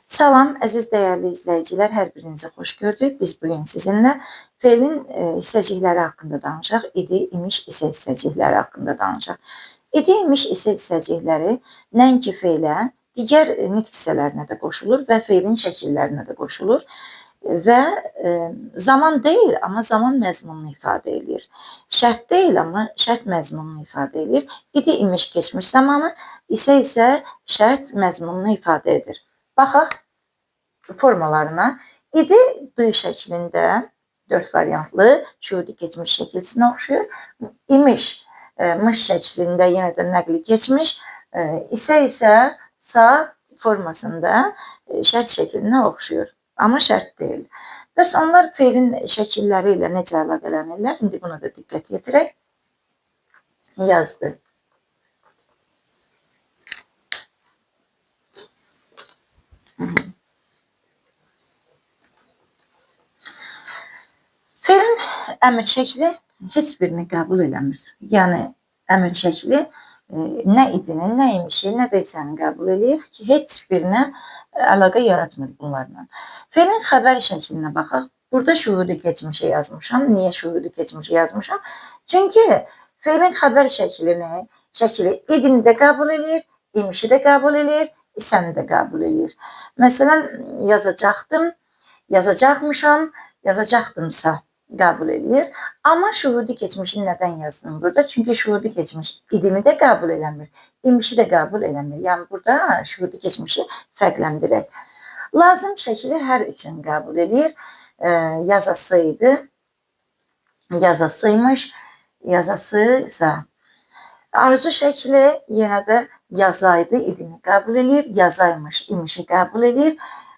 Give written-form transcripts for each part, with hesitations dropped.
Salam, əziz dəyərli izləyicilər, hər birinizi xoş gördük. Biz bugün sizinlə feilin hissəcikləri haqqında danışaq. İdi, imiş, isə hissəcikləri haqqında danışaq. İdi, imiş, isə hissəcikləri nəinki feilə, digər nitq hissələrinə də qoşulur və feilin şəkillərinə də qoşulur və zaman deyil, amma zaman məzmununu ifadə eləyir. Şərt deyil, amma şərt məzmununu ifadə eləyir. İdi, imiş, keçmiş zamanı, isə isə şərt məzmununu ifadə edir. Baxaq formalarına. İdi D şəklində 4 variantlı şuhudi keçmiş şəkilsinə oxşuyur. İmiş, mış şəklində yenə də nəqli keçmiş, isə isə sa formasında şərt şəklinə oxşuyur. Amma şərt deyil. Bəs onlar feilin şəkilləri ilə necə əlaqələnirlər? İndi buna da diqqət yetirək. Yazdı. Feilin əmr şəkli heç birini qəbul eləmir. Yəni əmr şəkli nə idini, nə imişi, nə də isəni qəbul eləyir ki, heç birinə əlaqə yaratmır bunlarla. Feilin xəbər şəklinə baxaq. Burada şuhudi keçmişi yazmışam. Niyə şuhudi keçmişi yazmışam? Çünki feilin xəbər şəkli idini də qəbul eləyir, imişi də qəbul eləyir, isəni də qəbul eləyir. Məsələn, yazacaqdım, yazacaqmışam, yazacaqdımsa qəbul eləyir. Amma şuhudi keçmişi nədən yazdım burada? Çünki şuhudi keçmiş idini də qəbul eləmir, imişi də qəbul eləmir. Yəni burada şuhudi keçmişi fərqləndirək. Lazım şəkli hər üçün qəbul eləyir. Yazasıydı, yazasıymış, yazasıysa. Arzu şəkli yenə də yazaydı, idini qəbul eləyir, yazaymış, imişi qəbul eləyir.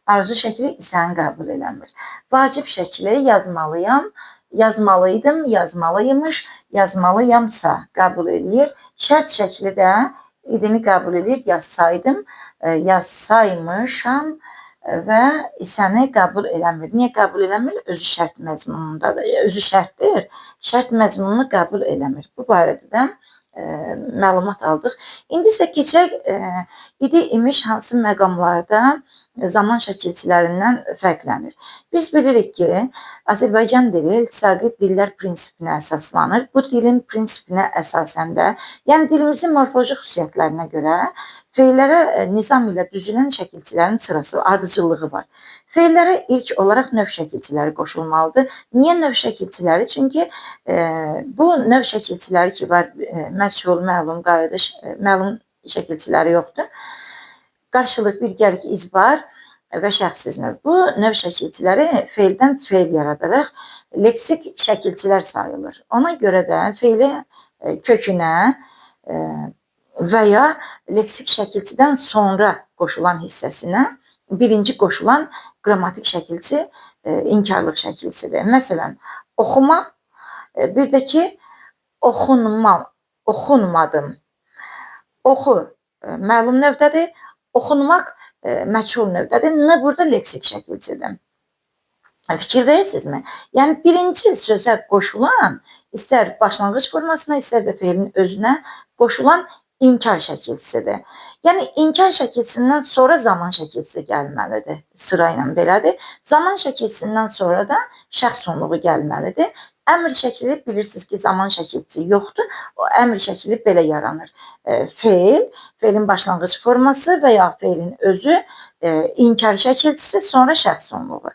Arzu şəkli isəni qəbul eləmir. Vacib şəkli yazmalıyam, yazmalıydım, yazmalıymış, yazmalıyamsa qəbul eləyir. Şərt şəkli də idini qəbul eləyir, yazsaydım, yazsaymışam və isəni qəbul eləmir. Niyə qəbul eləmir? Özü şərt məzmunundadır, özü şərtdir. Şərt məzmununu qəbul eləmir. Bu barədə də məlumat aldıq. İndi isə keçək idi, imiş hansı məqamlarda zaman şəkilçilərindən fərqlənir. Biz bilirik ki, Azərbaycan dili iltisaqi dillər prinsipinə əsaslanır. Bu dilin prinsipinə əsasən də, yəni dilimizin morfoloji xüsusiyyətlərinə görə feillərə nizam ilə düzülən şəkilçilərin sırası, ardıcıllığı var. Feillərə ilk olaraq növ şəkilçiləri qoşulmalıdır. Niyə növ şəkilçiləri? Çünki bu növ şəkilçiləri ki var, məchul, məlum, qayıdış, məlum şəkilçiləri yoxdur. Qarşılıq, birgəlik, icbar və şəxssiz növ. Bu növ şəkilçiləri feildən feil yaradaraq leksik şəkilçilər sayılır. Ona görə də feili kökünə və ya leksik şəkilçidən sonra qoşulan hissəsinə birinci qoşulan qrammatik şəkilçi inkarlıq şəkilçidir. Məsələn, oxuma, bir də ki, oxunma, oxunmadım. Oxu məlum növdədir. Oxunmaq məchul növdədir. N burada leksik şəkilçidir. Fikir verirsinizmi? Yəni birinci sözə qoşulan, istər başlanğıc formasına, istər də feilin özünə qoşulan inkar şəkilçisidir. Yəni inkar şəkilçisindən sonra zaman şəkilçisi gəlməlidir. Sırayla belədir. Zaman şəkilçisindən sonra da şəxs sonluğu gəlməlidir. Əmr şəkli bilirsiniz ki, zaman şəkilçisi yoxdur. O əmr şəkli belə yaranır. Feil, feilin başlanğıc forması və ya feilin özü, inkar şəkilçisi, sonra şəxs sonluğu.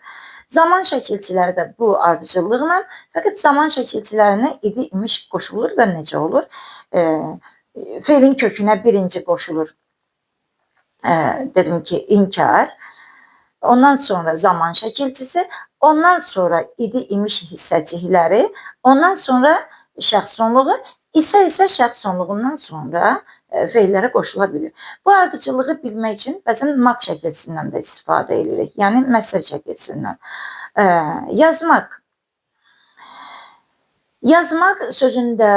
Zaman şəkilçiləri də bu ardıcıllıqla, fəqət zaman şəkilçilərinə idi, imiş qoşulur və necə olur? Feilin kökünə birinci qoşulur. Dedim ki, inkar. Ondan sonra zaman şəkilçisi, ondan sonra idi, imiş hissəcikləri, ondan sonra şəxs sonluğu, isə isə şəxs sonluğundan sonra feillərə qoşula bilir. Bu ardıcıllığı bilmək üçün bəzən maq şəkilçisindən də istifadə edirik. Yəni məsəl şəkilçisindən. Yazmaq. Yazmaq sözündə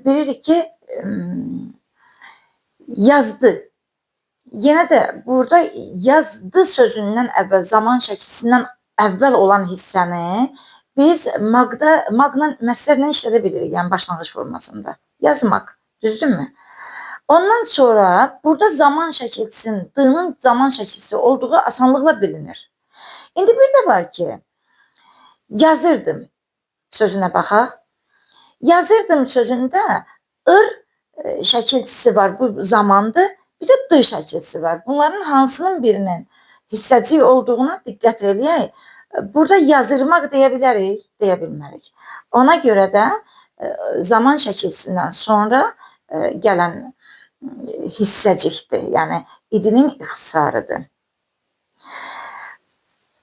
bilirik ki, yazdı. Yenə də burada yazdı sözündən əvvəl, zaman şəkilçisindən əvvəl olan hissəni biz maqla, məslərlə işlədə bilirik, yəni başlanğıc formasında. Yazmaq, düzdürmü? Ondan sonra burada zaman şəkilçisinin, d-nın zaman şəkilçisi olduğu asanlıqla bilinir. İndi bir də var ki, yazırdım sözünə baxaq. Yazırdım sözündə ır şəkilçisi var, bu zamandır. Bir də d şəkilçisi var. Bunların hansının birinin hissəcik olduğuna diqqət eləyək. Burada yazırmaq deyə bilərik, deyə bilmərik. Ona görə də zaman şəkilçisindən sonra gələn hissəcikdir. Yəni idinin ixtisarıdır.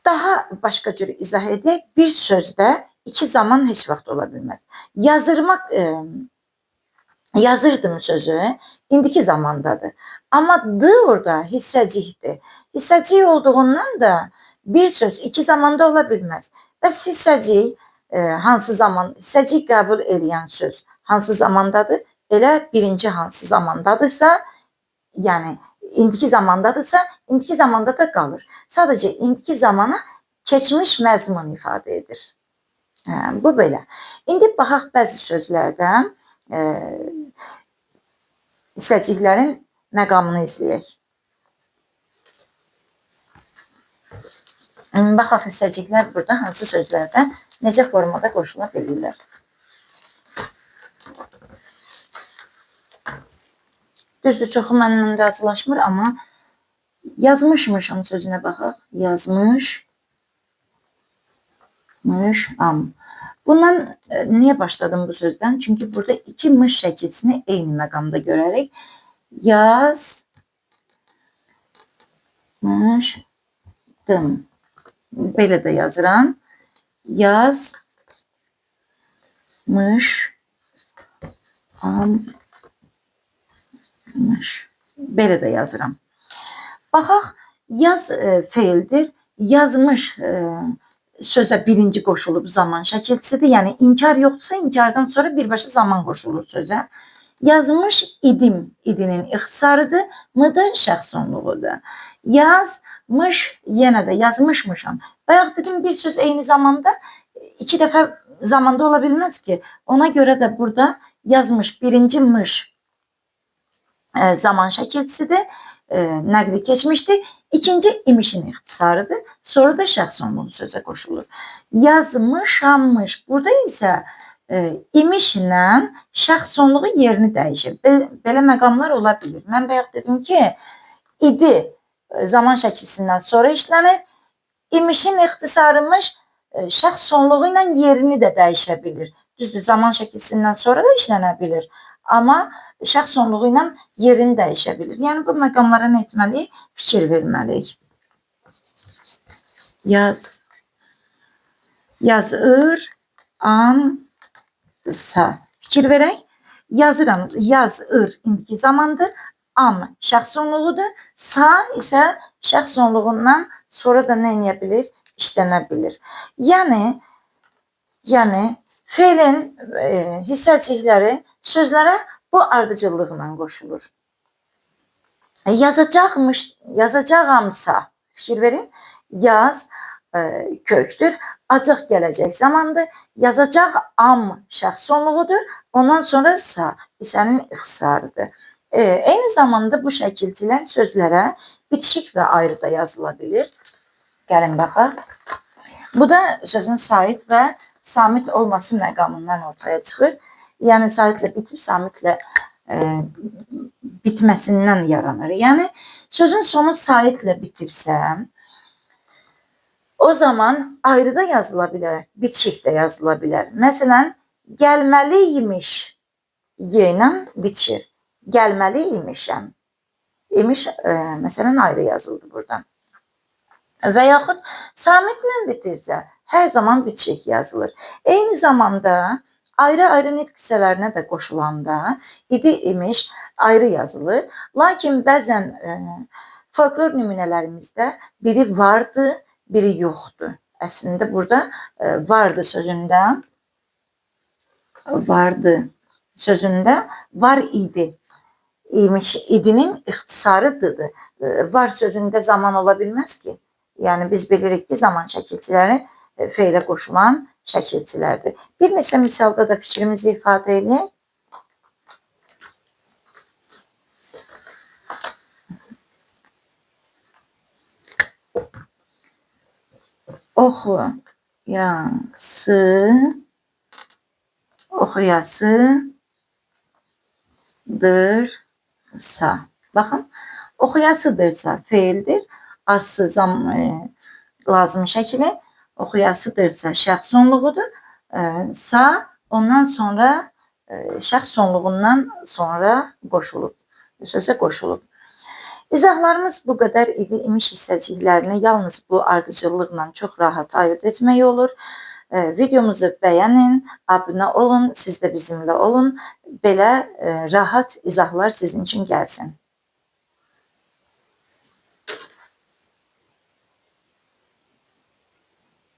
Daha başqa cür izah edək. Bir sözdə iki zaman heç vaxt ola bilməz. Yazırmaq, yazırdım sözü indiki zamandadır. Amma d orada hissəcikdir. Hissəcik olduğundan da bir söz iki zamanda ola bilməz. Bəs hissəcik hansı zaman, hissəcik qəbul eləyən söz hansı zamandadır? Elə birinci hansı zamandadırsa, yəni indiki zamandadırsa, indiki zamanda da qalır. Sadəcə indiki zamana keçmiş məzmun ifadə edir. Bu belə. İndi baxaq bəzi sözlərdə hissəciklərin məqamını izləyək. Baxaq hissəciklər burada hansı sözlərdə necə formada qoşula bilirlər. Düzdür, çoxu mənimlə razılaşmır, amma yazmışmışam sözünə baxaq. Yazmışmışam. Bundan niyə başladım bu sözdən? Çünki burada iki mış şəkilçisini eyni məqamda görərik. Yazmışdım. Belə də yazıram. Yazmış ammış. Belə də yazıram. Baxaq, yaz feildir. Yazmış sözə birinci qoşulub zaman şəkilçisidir. Yəni inkar yoxdursa, inkardan sonra birbaşa zaman qoşulur sözə. Yazmış idim, idinin ixtisarıdır. M da şəxs sonluğudur. Yazmış, yenə də yazmışmışam. Bayaq dedim, bir söz eyni zamanda iki dəfə zamanda ola bilməz ki. Ona görə də burada yazmış, birinci mış zaman şəkilçisidir. Nəqli keçmişdir. İkinci imişin ixtisarıdır. Sonra da şəxs sonluğu sözə qoşulur. Yazmışammış. Burada isə imişlə şəxs sonluğu yerini dəyişir. Belə məqamlar ola bilir. Mən bayaq dedim ki, idi zaman şəkilçisindən sonra işlənir. İmişin ixtisarımış şəxs sonluğu ilə yerini də dəyişə bilir. Düzdür, zaman şəkilçisindən sonra da işlənə bilir. Amma şəxs sonluğu ilə yerini dəyişə bilir. Yəni, bu məqamlara nə etməliyik? Fikir verməliyik. Yaz, yazır, am, sa. Fikir verək. Yazıram, yazır indiki zamandır. Am şəxs sonluğudur. Sa isə şəxs sonluğundan sonra da nə eləyə bilir? İşlənə bilir. Yəni feilin hissəcikləri sözlərə bu ardıcıllıqla qoşulur. Yazacaqmış, yazacağamsa, fikir verin, yaz kökdür, acıq gələcək zamandır, yazacaq am şəxs sonluğudur, ondan sonra sa hissənin ixtisarıdır. Eyni zamanda bu şəkilçilər sözlərə bitişik və ayrı da yazıla bilir. Gəlin baxaq. Bu da sözün sait və samit olması məqamından ortaya çıxır. Yəni, saitlə bitib, samitlə bitməsindən yaranır. Yəni, sözün sonu saitlə bitibsə, o zaman ayrı da yazıla bilər, bitişik də yazıla bilər. Məsələn, gəlməliymiş y ilə bitişir. Gəlməli imişəm. İmiş, məsələn, ayrı yazıldı burada. Və yaxud samitlə bitirsə, hər zaman bitişik yazılır. Eyni zamanda ayrı-ayrı nitq hissələrinə də qoşulanda idi, imiş ayrı yazılır. Lakin bəzən folklor nümunələrimizdə biri vardı, biri yoxdur. Əslində burada vardı sözündə, var idi. İmiş, idinin ixtisarıdır. Var sözündə zaman ola bilməz ki. Yəni biz bilirik ki, zaman şəkilçiləri feilə qoşulan şəkilçilərdir. Bir neçə misalda da fikrimizi ifadə edək. Oxuyası, oxuyasıdırsa. Baxın, oxuyasıdırsa feildir. Ası zam, lazım şəkili. Oxuyasıdırsa şəxs sonluğudur. Sa ondan sonra şəxs sonluğundan sonra qoşulub. Sözə qoşulub. İzahlarımız bu qədər idi. İmiş hissəciklərini yalnız bu ardıcıllıqla çox rahat ayırd etmək olur. Videomuzu bəyənin, abunə olun, siz də bizimlə olun. Belə rahat izahlar sizin üçün gəlsin.